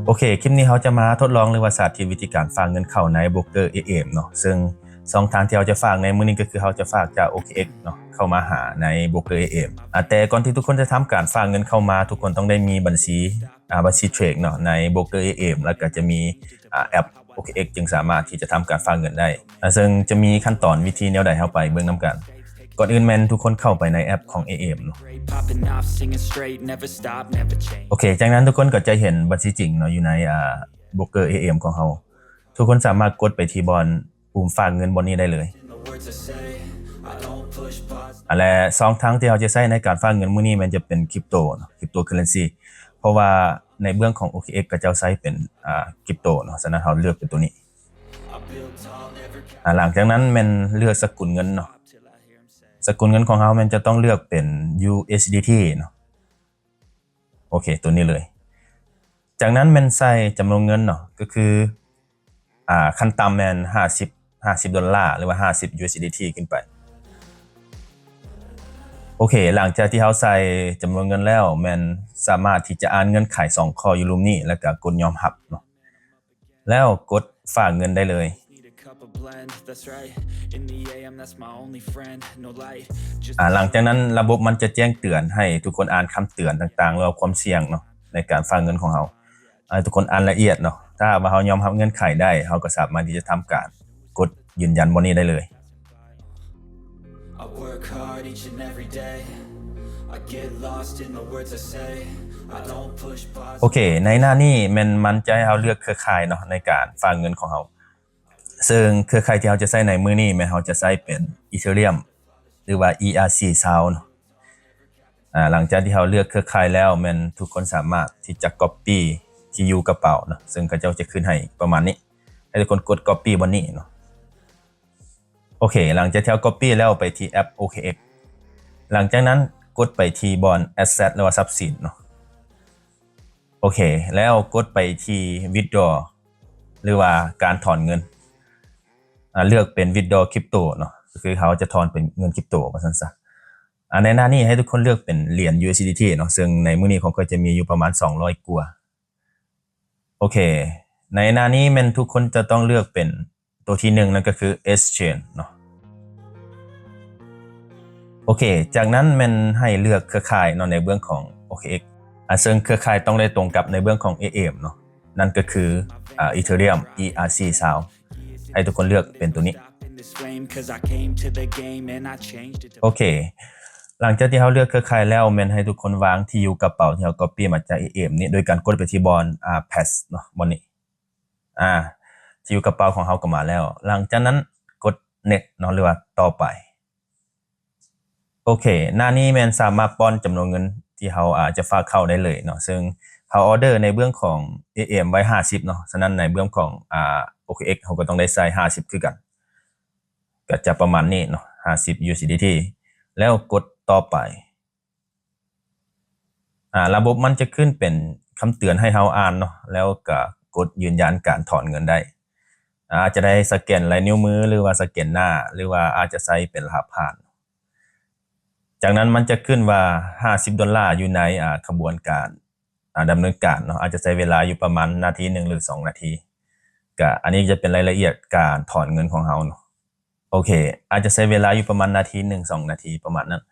ອເຄ ຄລິບນີ້ເຮົາຈະມາທົດລອງ ຫຼືວ່າສາທິດວິທີການຝາກເງິນເຂົ້າໃນໂບຣກເກີ ເອເອັມ ເນາະ. ເຊິ່ງຊ່ອງທາງທີ່ເຮົາຈະຝາກໃນມື້ນີ້ ກໍຄືເຮົາຈະຝາກຈາກ ໂອເຄເອັກ ເນາະ ເຂົ້າມາຫາໃນໂບຣກເກີ ເອເອັມ ອາ ແຕ່ກ່ອນທີ່ທຸກຄົນຈະທຳການຝາກເງິນເຂົ້າມາ ທຸກຄົນຕ້ອງໄດ້ມີບັນຊີ ອາ ບັນຊີເທຣດເນາະ ໃນໂບຣກເກີ ເອເອັມ ແລ້ວກໍຈະມີ ອາ ແອັບ ໂອເຄເອັກ ຈຶ່ງສາມາດທີ່ຈະທຳການຝາກເງິນໄດ້. ອາ ເຊິ່ງຈະມີຂັ້ນຕອນວິທີແນວໃດ ເຮົາໄປເບິ່ງນຳກັນ. ກ່ອນອື່ນແມ່ນທຸກຄົນເຂົ້າໄປໃນແອັບຂອງ ເອເອັມ ເນາະ. ໂອເຄ ຈາກນັ້ນທຸກຄົນກໍຈະເຫັນບັນຊີຈິງເນາະ ຢູ່ໃນ ອາ ໂບຣກເກີ ເອເອັມ ຂອງເຮົາ. ທຸກຄົນສາມາດກົດໄປທີ່ບ່ອນປຸ່ມຝາກເງິນບ່ອນນີ້ໄດ້ເລີຍ. ອາ ແລະ ຊ່ອງທາງທີ່ເຮົາຈະໃຊ້ໃນການຝາກເງິນມື້ນີ້ແມ່ນຈະເປັນຄຣິບໂຕເນາະ ຄຣິບໂຕເຄີເຣນຊີ ເພາະວ່າໃນເບື້ອງຂອງ ໂອເຄເອັກ ເຂົາເຈົ້າໃຊ້ເປັນ ອາ ຄຣິບໂຕເນາະ. ສະນັ້ນເຮົາເລືອກເປັນໂຕນີ້. ອາ ຫຼັງຈາກນັ້ນແມ່ນເລືອກສະກຸນເງິນເນາະ. ສະກຸນເງິນຂອງເຮົາແມ່ນຈະຕ້ອງເລືອກເປັນ ຢູເອັສດີທີ ເນາະ. ໂອເຄ ໂຕນີ້ເລີຍ. ຈາກນັ້ນແມ່ນໃສ່ຈຳນວນເງິນເນາະ ກໍຄື ອາ ຂັ້ນຕ່ຳແມ່ນຫ້າສິບ ຫ້າສິບໂດລາ ຫຼືວ່າຫ້າສິບ ຢູເອັສດີທີ ຂຶ້ນໄປ. ໂອເຄ ຫຼັງຈາກທີ່ເຮົາໃສ່ຈຳນວນເງິນແລ້ວ ແມ່ນສາມາດທີ່ຈະອ່ານເງື່ອນໄຂສອງຂໍ້ຢູ່ລຸ່ມນີ້ ແລ້ວກໍກົດຍອມຮັບເນາະ. ແລ້ວກົດຝາກເງິນໄດ້ເລີຍ. ອາ ຫຼັງຈາກນັ້ນລະບົບມັນຈະແຈ້ງເຕືອນໃຫ້ທຸກຄົນອ່ານຄຳເຕືອນຕ່າງໆ ແລ້ວຄວາມສ່ຽງເນາະ ໃນການຝາກເງິນຂອງເຮົາ ໃຫ້ທຸກຄົນອ່ານລະອຽດເນາະ. ຖ້າຫາກວ່າເຮົາຍອມຮັບເງື່ອນໄຂໄດ້ ເຮົາກໍສາມາດທີ່ຈະທຳການກົດຢືນຢັນບ່ອນນີ້ໄດ້ເລີຍ. ໂອເຄ ໃນໜ້ານີ້ແມ່ນມັນຈະໃຫ້ເຮົາເລືອກເຄືອຂ່າຍເນາະ ໃນການຝາກເງິນຂອງເຮົາ. ເຊິ່ງເຄືອຂ່າຍທີ່ເຮົາຈະໃຊ້ໃນມື້ນີ້ແມ່ນເຮົາຈະໃຊ້ເປັນ Ethereum ຫຼືວ່າ ERC ຊາວເນາະ. ອາ ຫຼັງຈາກທີ່ເຮົາເລືອກເຄືອຂ່າຍແລ້ວ ແມ່ນທຸກຄົນສາມາດທີ່ຈະ copy ທີ່ຢູ່ກະເປົາເນາະ ເຊິ່ງເຂົາເຈົ້າຈະຂຶ້ນໃຫ້ປະມານນີ້ ໃຫ້ທຸກຄົນກົດ copy ບ່ອນນີ້ເນາະ. ໂອເຄ ຫຼັງຈາກທີ່ເຮົາ copy ແລ້ວໄປທີ່ແອັບ ໂອເຄເອັກ ຫຼັງຈາກນັ້ນກົດໄປທີ່ບ່ອນ Asset ຫຼືວ່າຊັບສິນເນາະ. ໂອເຄ ແລ້ວກົດໄປທີ່ Withdraw ຫຼືວ່າການຖອນເງິນ. ອາ ເລືອກເປັນ Withdraw Crypto ເນາະ ກໍຄືເຮົາຈະຖອນເປັນເງິນ Crypto ວ່າຊັ້ນຊະ. ອາ ໃນໜ້ານີ້ໃຫ້ທຸກຄົນເລືອກເປັນຫຼຽນ USDT ເນາະ ເຊິ່ງໃນມື້ນີ້ຂອງຂ້ອຍຈະມີຢູ່ປະມານສອງຮ້ອຍກວ່າ. ໂອເຄ ໃນໜ້ານີ້ແມ່ນທຸກຄົນຈະຕ້ອງເລືອກເປັນ ໂຕທີໜຶ່ງນັ້ນກໍຄື Exchange ເນາະ. ໂອເຄ ຈາກນັ້ນແມ່ນໃຫ້ເລືອກເຄືອຂ່າຍເນາະ ໃນເບື້ອງຂອງ ໂອເຄເອັກ ອາ ເຊິ່ງເຄືອຂ່າຍຕ້ອງໄດ້ຕົງກັບໃນເບື້ອງຂອງ ເອເອັມ ເນາະ ນັ້ນກໍຄື ອາ Ethereum ERC ຊາວ ໃຫ້ທຸກຄົນເລືອກເປັນໂຕນີ້. ໂອເຄ ຫຼັງຈາກທີ່ເຮົາເລືອກເຄືອຂ່າຍແລ້ວ ແມ່ນໃຫ້ທຸກຄົນວາງທີ່ຢູ່ກະເປົາທີ່ເຮົາ copy ມາຈາກ ເອເອັມ ນີ້ ໂດຍການກົດໄປທີ່ບ່ອນ ອາ Paste ເນາະ ບ່ອນນີ້. ອາ ທີ່ຢູ່ກະເປົາຂອງເຮົາກໍມາແລ້ວ. ຫຼັງຈາກນັ້ນກົດ Next ເນາະ ຫຼືວ່າຕໍ່ໄປ. ໂອເຄ ໜ້ານີ້ແມ່ນສາມາດປ້ອນຈຳນວນເງິນທີ່ເຮົາ ອາ ຈະຝາກເຂົ້າໄດ້ເລີຍເນາະ ເຊິ່ງເຮົາ order ໃນເບື້ອງຂອງ ເອເອັມ ໄວ້ຫ້າສິບເນາະ ສະນັ້ນໃນເບື້ອງຂອງ ອາ ໂອເຄເອັກ ເຮົາກໍຕ້ອງໄດ້ໃສ່ຫ້າສິບຄືກັນ ກໍຈະປະມານນີ້ເນາະ ຫ້າສິບ USDT ແລ້ວກົດຕໍ່ໄປ. ອາ ລະບົບມັນຈະຂຶ້ນເປັນຄຳເຕືອນໃຫ້ເຮົາອ່ານເນາະ ແລ້ວກະກົດຢືນຢັນການຖອນເງິນໄດ້. ອາ ອາດຈະໄດ້ສະແກນລາຍນິ້ວມື ຫຼືວ່າສະແກນໜ້າ ຫຼືວ່າອາດຈະໃຊ້ເປັນລະຫັດຜ່ານ. ຈາກນັ້ນມັນຈະຂຶ້ນວ່າຫ້າສິບໂດລາຢູ່ໃນ ອາ ຂະບວນການ ອາ ດຳເນີນການເນາະ ອາດຈະໃຊ້ເວລາຢູ່ປະມານນາທີໜຶ່ງ ຫຼື ສອງນາທີ. ກະ ອັນນີ້ຈະເປັນລາຍລະອຽດການຖອນເງິນຂອງເຮົາເນາະ. ໂອເຄ ອາດຈະໃຊ້ເວລາຢູ່ປະມານນາທີໜຶ່ງ ສອງນາທີປະມານນັ້ນ.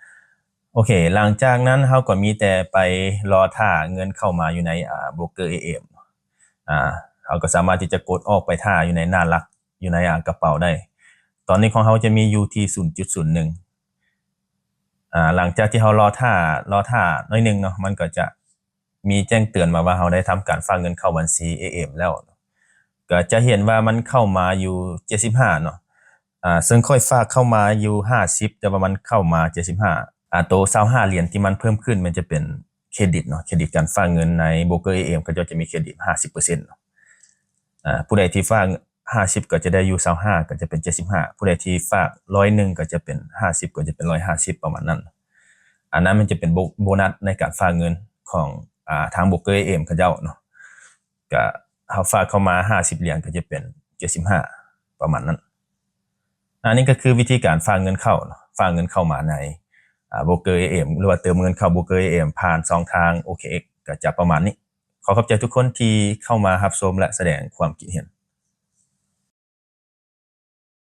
ໂອເຄ ຫຼັງຈາກນັ້ນເຮົາກໍມີແຕ່ໄປລໍຖ້າເງິນເຂົ້າມາຢູ່ໃນ ອາ ໂບຣກເກີ ເອເອັມ ອາ ເຮົາກໍສາມາດທີ່ຈະກົດອອກໄປຖ້າຢູ່ໃນໜ້າຫຼັກ ຢູ່ໃນ ອາ ກະເປົາໄດ້. ຕອນນີ້ຂອງເຮົາຈະມີຢູ່ທີ່ສູນຈຸດສູນໜຶ່ງ. ອາ ຫຼັງຈາກທີ່ເຮົາລໍຖ້າ ລໍຖ້າໜ້ອຍໜຶ່ງເນາະ ມັນກໍຈະ ມີແຈ້ງເຕືອນມາວ່າເຮົາໄດ້ທຳການຝາກເງິນເຂົ້າບັນຊີ ເອເອັມ ແລ້ວ. ກໍຈະເຫັນວ່າມັນເຂົ້າມາຢູ່ເຈັດສິບຫ້າເນາະ. ອາ ເຊິ່ງຂ້ອຍຝາກເຂົ້າມາຢູ່ຫ້າສິບ ແຕ່ວ່າມັນເຂົ້າມາເຈັດສິບຫ້າ. ອາ ໂຕຊາວຫ້າຫຼຽນທີ່ມັນເພີ່ມຂຶ້ນ ມັນຈະເປັນເຄຣດິດເນາະ, ເຄຣດິດການຝາກເງິນໃນໂບຣກເກີ ເອເອັມ ເຂົາເຈົ້າຈະມີເຄຣດິດຫ້າສິບເປີເຊັນເນາະ. ອາ ຜູ້ໃດທີ່ຝາກຫ້າສິບ ກໍຈະໄດ້ຢູ່ຊາວຫ້າ ກໍຈະເປັນເຈັດສິບຫ້າ, ຜູ້ໃດທີ່ຝາກຮ້ອຍໜຶ່ງ ກໍຈະເປັນຫ້າສິບ ກໍຈະເປັນຮ້ອຍຫ້າສິບ ປະມານນັ້ນ. ອັນນັ້ນມັນຈະເປັນໂບ ໂບນັດໃນການຝາກເງິນຂອງ ອາ ທາງໂບຣກເກີ ເອເອັມ ເຂົາເຈົ້າເນາະ. ກະເຮົາຝາກເຂົ້າມາຫ້າສິບຫຼຽນ ກໍຈະເປັນເຈັດສິບຫ້າ ປະມານນັ້ນ. ອັນນີ້ກໍຄືວິທີການຝາກເງິນເຂົ້າເນາະ, ຝາກເງິນເຂົ້າມາໃນ ອາ ໂບຣກເກີ ເອເອັມ ຫຼືວ່າເຕີມເງິນເຂົ້າໂບຣກເກີ ເອເອັມ ຜ່ານຊ່ອງທາງ ໂອເຄເອັກ ກໍຈະປະມານນີ້. ຂໍຂອບໃຈທຸກຄົນທີ່ເຂົ້າມາຮັບຊົມ ແລະ ສະແດງຄວາມຄິດເຫັນ.